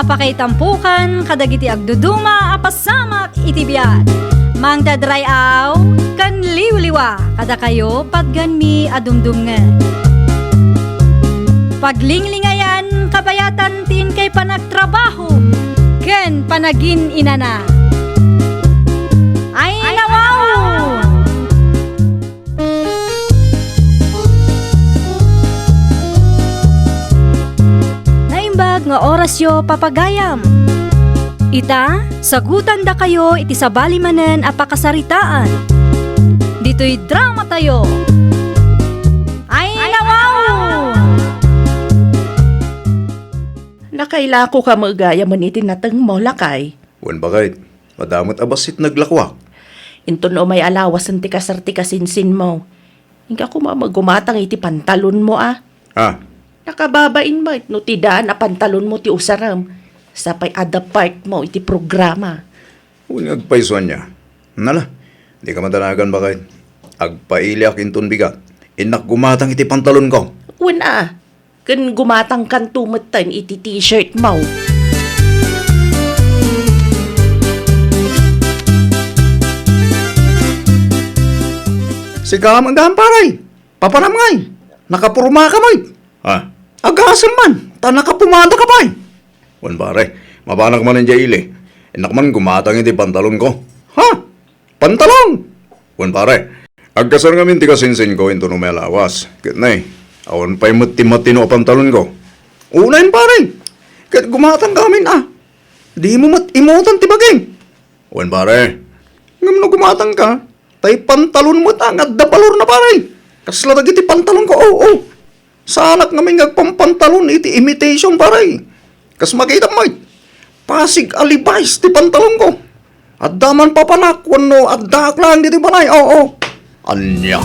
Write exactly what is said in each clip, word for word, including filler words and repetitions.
Pakaitampokan kadagiti agduduma a pasamak iti biag. Mangted ray-aw ken liwliwa kadakayo patganmi a dumdumngeg. Paglinglingayan kabayatan ti inkay panagtrabaho ken panagin-inana. Ay, nawaw! Naimbag nga orasyo, papagayam. Ita, sagutandakayo iti sabali manen a pakasaritaan. Ditoy dramatayo. Ay, nawaw! Nakailako ka met gayam iti natengmo, lakay. Wen, baket, adda met a bassit naglakuak. Inton umay a lawasen ti kasar ti kasinsinmo, inka koma met gumatang iti pantalonmo a. Ah. Nakababain met no ti daan a pantalonmo ti usarem, sapay adda partmo iti programa. Wen nga agpayso ania. Nala, dika madanagan, baket. Agpailiak inton bigat. Innak gumatang iti pantalonko. Wen a, ken gumatangkanto metten iti t-shirtmo. Sika met gayam, pare. Papanam ngay. Nakapurmaka met. Ha? Agasem man, ta nakapumadaka pay. Wen, pare, mapanak man idiay ili. Innak man gumatang iti pantalonko. Ha? Pantalon! Wen, pare, agkasar ngamin ti kasinsinko inton umay a lawas. Ket nay, awan pay met ti matino a pantalonko. Unayen, pare, ket gumatangka ngamin a. Dimo met imutan ti bagim. Wen, pare, ngem no gumatangka, tay pantalon met a nga adda balorna, pare. Kasla dagiti pantalonko, o, o. Saanak ngamin nga agpampantalon iti imitation, pare. Kas makitam met, pasig a Levi's ti pantalonko. Adda man papanak wenno addaak laeng ditoy balay, o, o. Ania?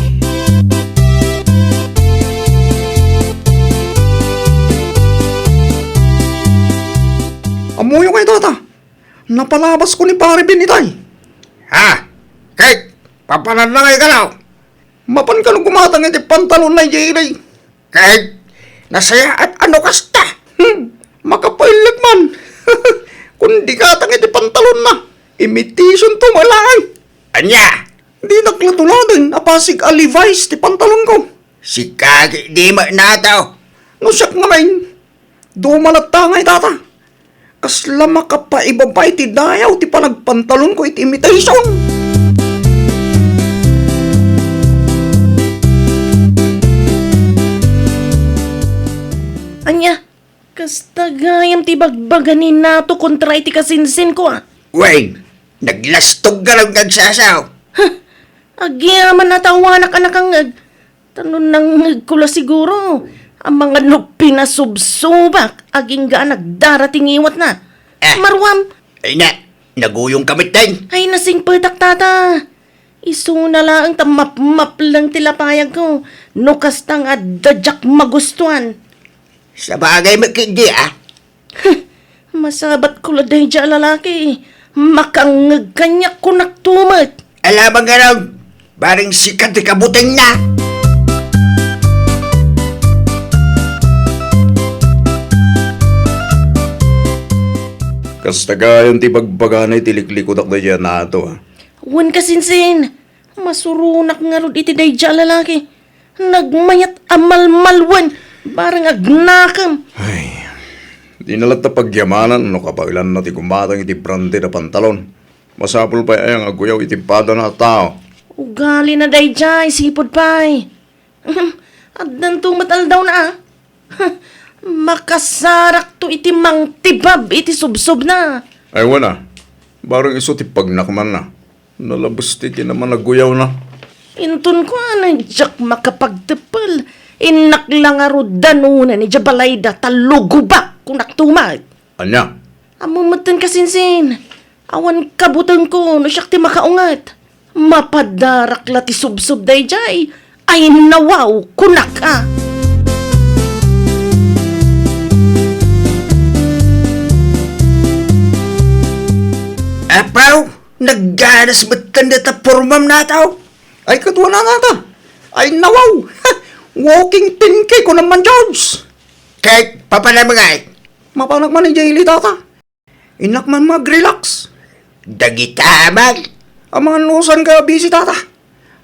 Ammoyo kay, tata? Napalabasko ni Pare Ben itay. Ha? Ket, papananna ngay kano? Mapan kano gumatang iti pantalonna idiay ili. Ket, nasayaat a no kasta. Hmm, makapailek man. Kun di gatang iti pantalonna, imitation to malaeng. Ania? Dinak la tuladen a pasig a Levi's ti pantalonko. Sika di met nato. No siak ngamin, duma latta ngay, tata. Kasla makapaibaba iti dayaw ti panagpantalonko iti imitation. Ania, kasta gayam ti bagbaga ni Nato kontra iti kasinsinko, a? Wen, naglastog nga nagsasaw. Huh, agyaman a ta awanak a nakangngeg. Ta no nangngegko la siguro, amangan no pinasubsobak agingga a nagdara ti ngiwatna. Eh. Maruam. Ay na, naguyongka metten. Ay, nasingpetak, tata. Isuna laeng ta mapmapleng ti lapayagko no kasta nga adda diak magustuan. Sabagay met ketdi, a. Huh, masabatko la daydiay a lalaki. Makangngeg kaniak, kunakto met. Ala, mangarag, bareng sika ti kabutengna. Kasta gayam ti bagbagana iti liklikudak daydiay a Nato, a. Wen, kasinsin, masuronak ngarud iti daydiay a lalaki. Nagmayat a malmalwen, bareng agnakem. Ay, dina latta pagyamanan no kabaelanna ti gumatang iti branded a pantalon. Masapul pay aya nga aguyaw iti padana a tao? Ugalina daydiay, sipud pay. Addanto met aldawna, a. Makasarakto iti mangtibab iti subsobna. Ay, wen a. Bareng isu ti pagnakmanna. Nalabes ti kinamanaguyaw na. Inton kuana, diak makapagteppel. Innak la ngarud danona idiay balayda ta lugobak, kunakto met. Ania? Ammom metten, kasinsin. Awan kabutengko no siak ti makaunget. Mapadarak la ti subsob daydiay. Ay, nawaw, kunak, a. Apaw, nagganas met kanda ta pormam nataw. Ay, kaduana nata. Ay, nawaw. Walking ten K ko naman, George. Kay, papanam ngay? Mapanak man idiay ili, tata. Innak man mag-relax. Dagita man. Amangan no saan ka busy, tata.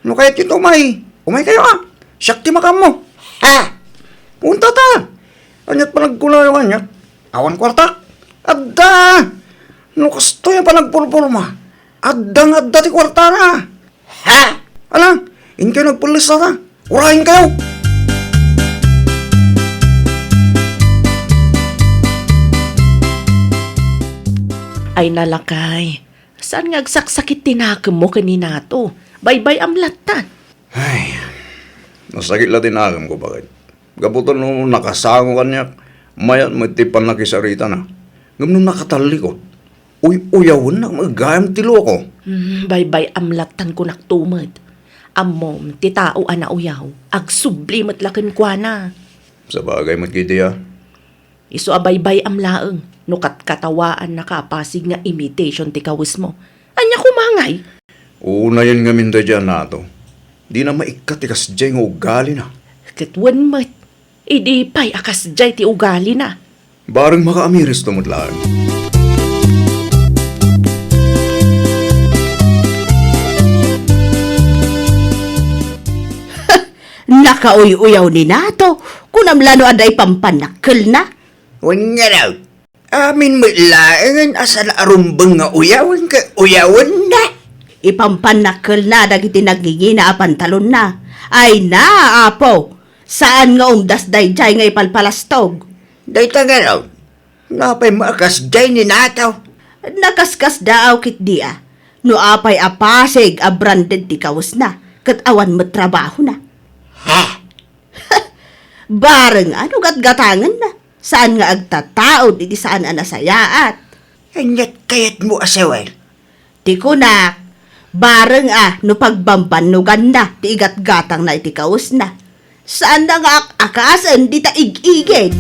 No kayatyo ti umay, umaykayo a. Siak ti makaammo. Ha? Wen, tata. Ania't panagkunayo kaniak? Awan kuartak? Adda. No kastoy a panagpurpurma, adda nga adda ti kuartana. Ha? Ala, inkayo nagpelles, tata. Urayenkayo. Ay, nalakay. Saan nga agsaksakit ti nakemmo ken ni Nato? Baybay-am lattan. Ay, nasakit la ti nakemko, baket. Gapu ta no nakasango kaniak, mayat met ti pannakisaritana. Ngem no nakatallikod, uy-uyawennak met gayam ti loko. Hmm, baybay-am lattan kunak to met. Ammom, ti tao a nauyaw, agsubli met la kenkuana. Sabagay met ketdi a. Isu a baybay-am laeng no katkatawaannaka a pasig nga imitation ti kawesmo. Ania koma ngay? Unayen ngamin daydiay a Nato. Dina maikkat ti kasdiay nga ugalina. Ket wen met, idi pay a kasdiay ti ugalina. Bareng makaamiristo met laeng. Nakauy-uyaw ni Nato, kunam la no adda ipampannakkelna. Wen ngarud, amin met laengen a saan a rumbeng nga uyawen ket uyawenna. Ipampannakkelna dagiti nagngingina a pantalonna. Ay na, Apo, saan nga umdas daydiay nga ipalpalastog. Dayta ngarud, napay maakasdiay ni Nato? Nakaskasdaaw ketdi a. No apay a pasig a branded ti kawesna, ket awan met trabahona. Ha? Bareng a no gatgatangenna, saan nga agtataud iti saan a nasayaat. Ania't kayatmo a sawen? Ti kunak, bareng a no pagbambannoganna ti igatgatangna iti kawesna, saanna nga ak-akasen dita ig-igid.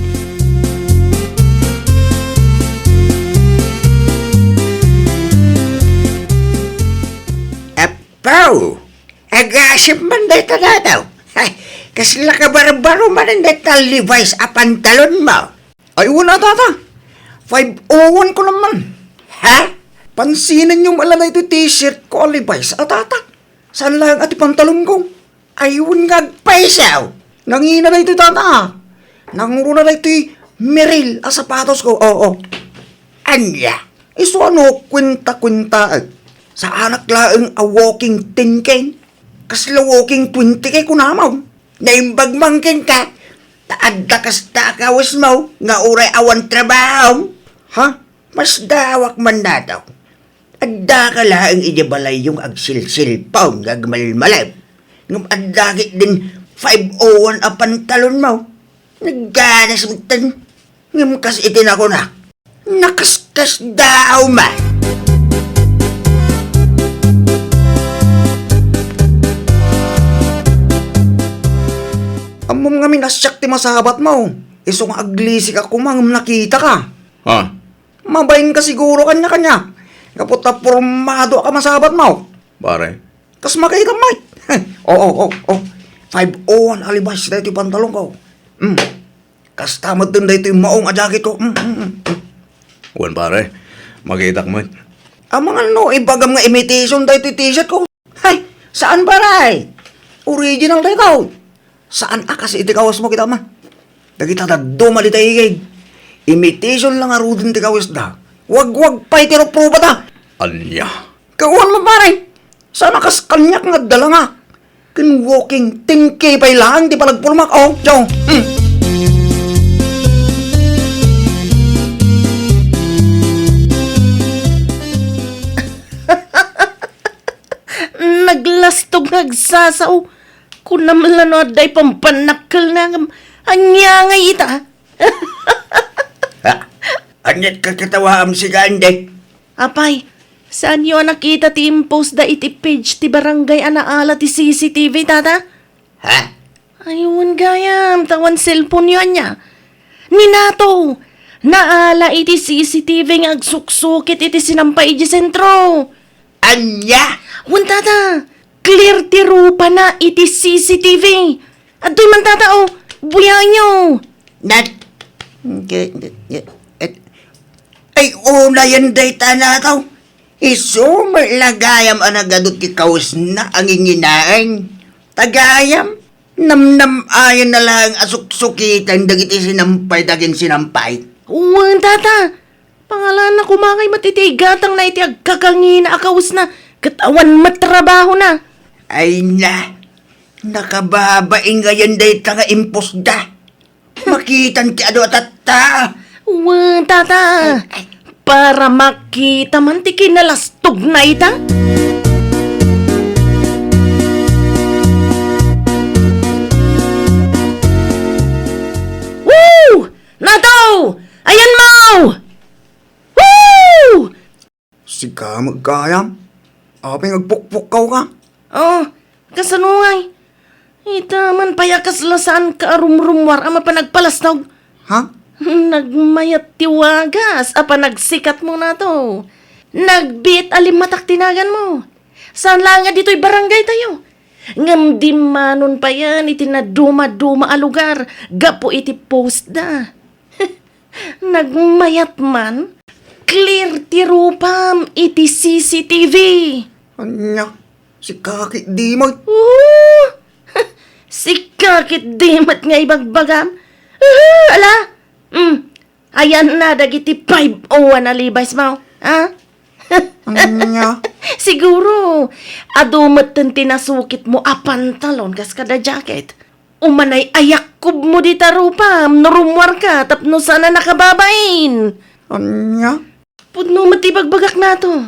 Apo! Agasem man dayta, Nato. Ay, kasla kabarbaro manen dayta Levi's a pantalonmo. Ay, wen a, tata. Five oh one ko naman. Ha? Pansinenyo met la daytoy t-shirt ko a Levi's a, tata. Saan laeng a ti pantalonko? Ay, wen nga agpayso. Nangina daytoy, tata. Nangurona daytoy Merrell a sapatosko. Oo. Ania? Isu a no kuenta-kuentaek. Saanak laeng a walking ten K. Kasla walking twenty K kunam. Naimbag man kenka. Ta adda kasta a kawesmo nga uray awan trabahom. Ha? Masdaawak man, Nato. Addaka laeng idiay balayyo nga agsilsilpon nga agmalmalem. Ngem adda ketdin five oh one a pantalonmo. Nagganas metten. Ngem kas iti nakunak, nakaskasdaaw man. Ammom ngamin a siak ti masabatmo. Isu nga aglisik a koma ngem nakitaka. Ha? Mabainka siguro kaniak, kaniak. Gapu ta pormadoak a masabatmo. Pare. Kas makaitam met. Oo, oo, oo. Five oh one a Levi's daytoy pantalonko. Mm. Kasta metten daytoy maong a jacketko. Mm, mm, mm, mm. Wen, pare. Makitak met. Amangan no ibagam nga imitation daytoy t-shirtko. Hay, saan, pare? Original daytoy. Saan a kas iti kawesmo, kitam a. Dagita dadduma dita igid. Imitation la ngaruden ti kawesda. Wagwag pay ti ruprubata. Ania? Kawan mo, pare. Saan a kas kaniak nga adda langak. Ken walking ten K pay laeng ti panagpurmak. Oh, Joe. Mm. Naglastog nga agsasao. Kunam la no adda ipampannakkelna ngem ania ngay ita? Ha? Ania't kakatawaam, sika, Andy? Apay, saanyo a nakita ti impost da iti page ti barangay a naala ti C C T V, tata? Ha? Ay, wen gayam, ta awan cellphone-yo ania. Ni Nato, naala iti C C T V nga agsuksukit iti sinampay idiay sentro. Ania? Wen, tata, clear ti rupana iti C C T V. Adtoy man, tata, o, buyaenyo. Nat-, et-, Ay, unayen dayta nataw. Isu met la gayam a nagadu ti kawesna a nginginaen. Ta gayam, namnam-ayen na laeng a suksukiten dagiti sinampay dagiti sinampay. Wen, tata. Pangalanna koma ngay met iti igatangna iti agkakangina a kawesna ket awan met trabahona. Ay na, nakababain ngayen dayta nga impusda. Makitan ti adu a tatta. Wen, tata. Para makita man ti kinalastogna ita. Woo! Nataw! Ayan mo! Woo! Sika met gayam? Apay nga agpukpukkaw ka? Oh, kasano ngay? Ita man pay a kasla saanka a rumrummuar a mapan agpalastog. Ha? Nagmayat ti wagas a panagsikatmo nato. Nagbiit a limmatak ti naganmo. Saan laeng nga ditoy barangay tayo. Ngem dimmanon payen iti nadumaduma a lugar gapu iti postda. Nagmayat man, clear ti rupam iti C C T V. Ania? Sika ketdi met? Oo! Sika ketdi met nga ibagbagam? Oo, ala! Mm, ayanna dagiti five oh one a Levi's mo, ha? Ania? Siguro, adu metten ti nasukitmo a pantalon kas kada jacket. Umanay a yakkobmo dita rupam no rummuarka tapno saan a nakababain. Ania? Pudno met ti ibagbagak nato.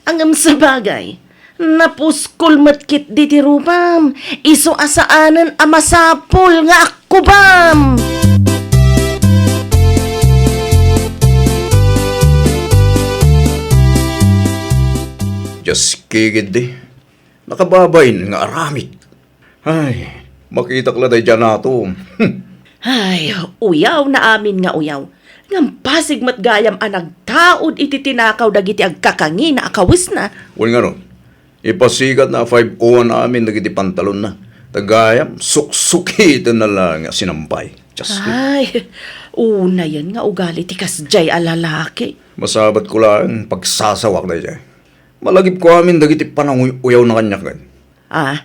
Ngem sabagay, napuskol met ketdi ti rupam, isu a saanen a masapul nga akkobam. Dios, ketdi. Nakababain nga aramid. Ay, makitak la daydiay nato. Ay, uyaw na amin nga uyaw. Ngem pasig met gayam a nagtaud iti tinakaw dagiti agkakangina a kawesna. Wen ngarud, ipasikatna a five oh one amin dagiti pantalonna. Ta gayam, suksukitenna la nga sinampay. Dios. Ay, unayen nga ugali ti kasdiay a lalaki. Masabatko laeng pagsasawak daydiay. Malagipko amin dagiti pananguy-uyawna kaniak, ken. Ah?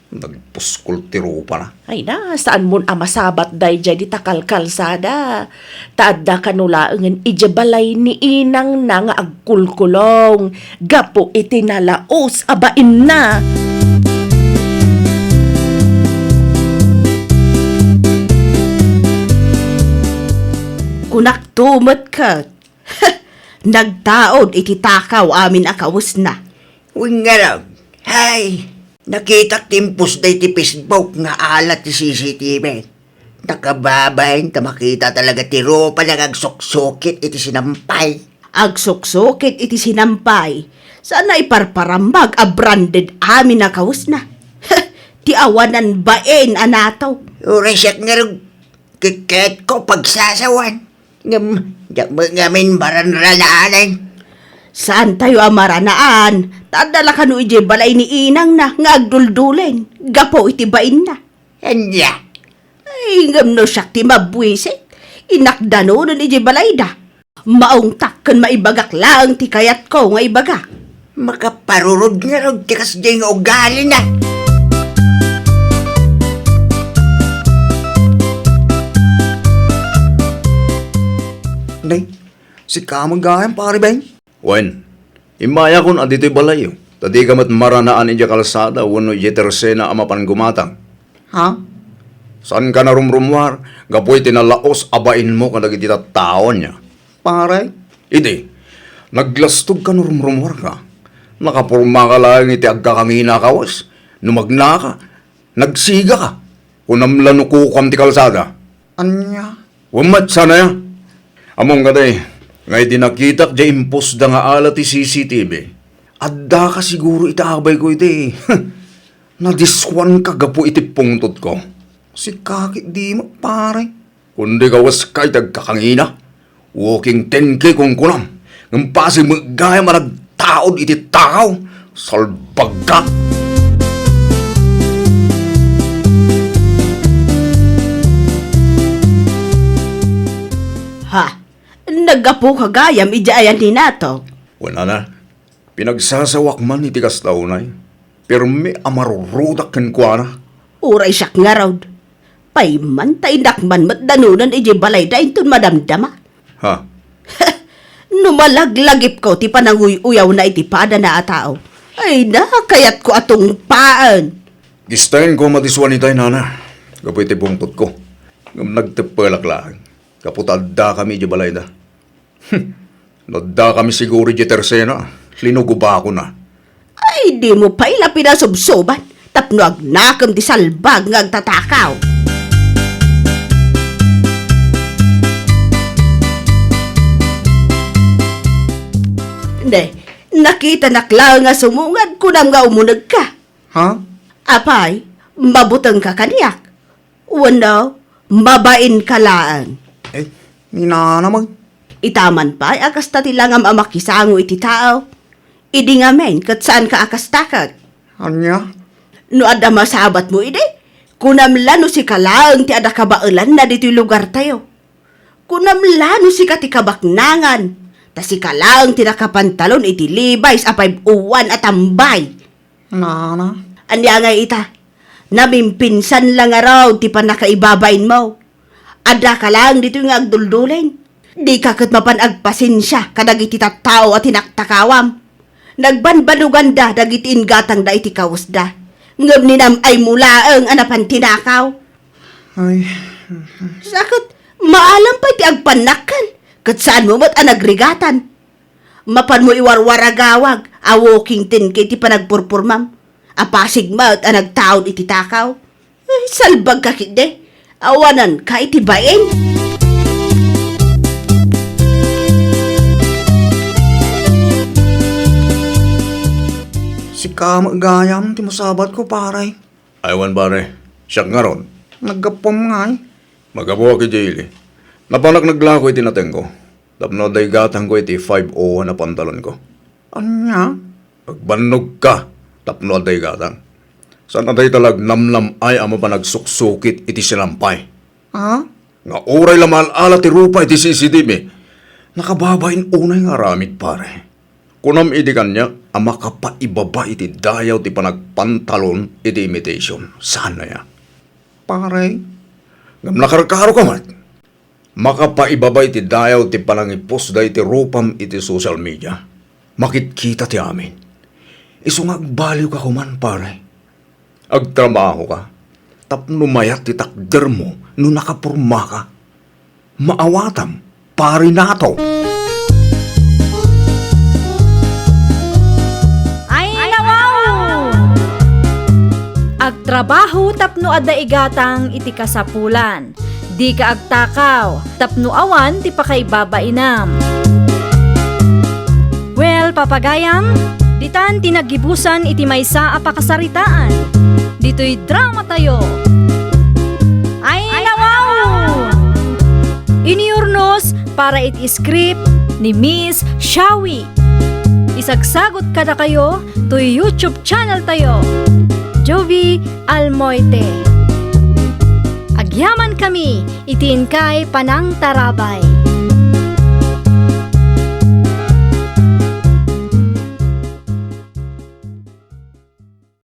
Nagpuskol ti rupana. Ay na, saanmon a masabat daydiay dita kalkalsada. Ta adda kano laengen idiay balay ni inangna nga agkulkulong gapu iti nalaos a bainna. Kunakto met ket, nagtaud iti takaw amin a kawesna. Wen ngarud, hay, nakitak ti impostda iti Facebook nga ala ti C C T V. Nakababain ta makita talaga ti rupana nga agsuksukit iti sinampay. Agsuksukit iti sinampay? Saan a iparparambag a branded amin a kawesna? Ti awanan bain a nataw. Uray siak ngarud, keketko pagsasawan. Ngem, diak met ngamin maranranaanen. Saantayo a maranaan, ta adda la kano idiay balay ni inangna nga agduldulen gapu iti bainna. Ania? Ay, ngem no siak ti mabuisit, innak danonen idiay balayda. Maungtak ken maibagak laeng ti kayatko nga ibaga. Makaparurod ngarud ti kasdiay nga ugalina. Nay, sika met gayam, Pare Ben? Wen, immayakon a ditoy balayyo, ta dika met maranaan idiay kalsada wenno idiay tersena a mapan gumatang. Ha? Saanka a rumrummuar gapu iti nalaos a bainmo kadagiti tattao, ania? Pare? Idi, naglastogka no rumrummuarka. Nakapormaka laeng iti agkakangina a kawes. No magnaka, nagsigaka. Kunam la no kukuam ti kalsada. Ania? Wen met, saan aya? Ammom kadi, nga idi nakitak diay impostda nga ala ti C C T V, addaka siguro iti abayko idi. Nadiskuanka gapu iti pungtotko. Sika ketdi met, pare. Kundi kaweska iti agkakangina. Walking ten K kunkunam. Ngem pasig met gayam a nagtaud iti takaw. Salbagka! Ha? Aggapuka gayam idiay ayan ni Nato. Wen, Nana, pinagsasawak man iti kasta unay. Pirmi a marurudak kenkuana. Uray siak ngarud. Pay man ta innak man met danunan idiay balayda inton madamdama. Ha? No malaglagipko ti pananguy-uyawna iti padana a tao, ay, nakayatko a tungpaen. Gistaenko a madiswan itay, Nana, gapu iti bungtotko. Ngem nagteppelak laeng, gapu ta addakami idiay balayda. Hmm. No addakami siguro idiay tersena, linugobakona. Ay, dimo pay la pinasubsoban tapno agnakem ti salbag nga agtatakaw. Ne, nakitanak laeng nga sumungad, kunam nga umunegka. Ha? Apay, mabutengka kaniak? Wenno, mabainka laeng? Eh, ni Nana man. Ita man pay a kasta ti langam a makisango iti tao. Idi ngamin, ket saanka a kasta ket. Ania? No adda masabatmo idi, kunam la no sika laeng ti adda kabaelanna ditoy lugartayo. Kunam la no sika ti kabaknangan, ta sika laeng ti nakapantalon iti Levi's a five oh one a tambay. Nana. Ania ngay ita? Namimpinsan la ngarud ti pannakaibabainmo. Addaka laeng ditoy nga agduldulin. Dika ket mapan agpasensia kadagiti tattao a tinaktakawam. Nagbanbanoganda dagiti inggatangda iti kawesda. Ngem ni nam-aymo laeng a napan tinakaw. Ay. Sa ket, maalam pay ti agpannakkel, ket saanmo met a nagrigatan. Mapanmo iwarwaragawag a walking ten ket ti panagpurpurmam. Apasig met a nagtaud iti takaw. Ay, salbagka ketdi. Awananka iti bain. Sika met gayam ti masabatko, pare. Ay, wen, pare. Siak ngarud. Naggapuam ngay. Maggapuak idiay ili. Napanak naglako iti natengko. Tapno adda igatangko iti five oh one a pantalonko. Ania? Agbannogka tapno adda igatang. Saan a dayta la agnamnam-ay a mapan agsuksukit iti sinampay. Ha? Nga uray la maal-ala ti rupa iti C C T V. Nakababain unay nga aramid, pare. Kunam idi kaniak a makapaibaba iti dayaw ti panagpantalon iti imitation. Saan aya? Pare? Ngem nakarkaroka met. Makapaibaba iti dayaw ti panangipusda iti rupam iti social media. Makitkita ti amin. Isu nga agbaliwka koman, pare. Agtrabahoka tapno mayat ti takdermo no nakapormaka. Maawatam, pare Nato. Ay, nawaw! Agtrabaho tapno adda igatang iti kasapulan. Dika agtakaw tapno awan ti pakaibabainam. Well, papagayam, ditan ti naggibusan iti maysa a pakasaritaan. Ditoy dramatayo. Ay, nawaw! Iniurnos para iti script ni Miss Shawi. Isagsagot kadakayo toy YouTube channel tayo, Jovi Almoite. Agyaman kami iti inkay panangtarabay.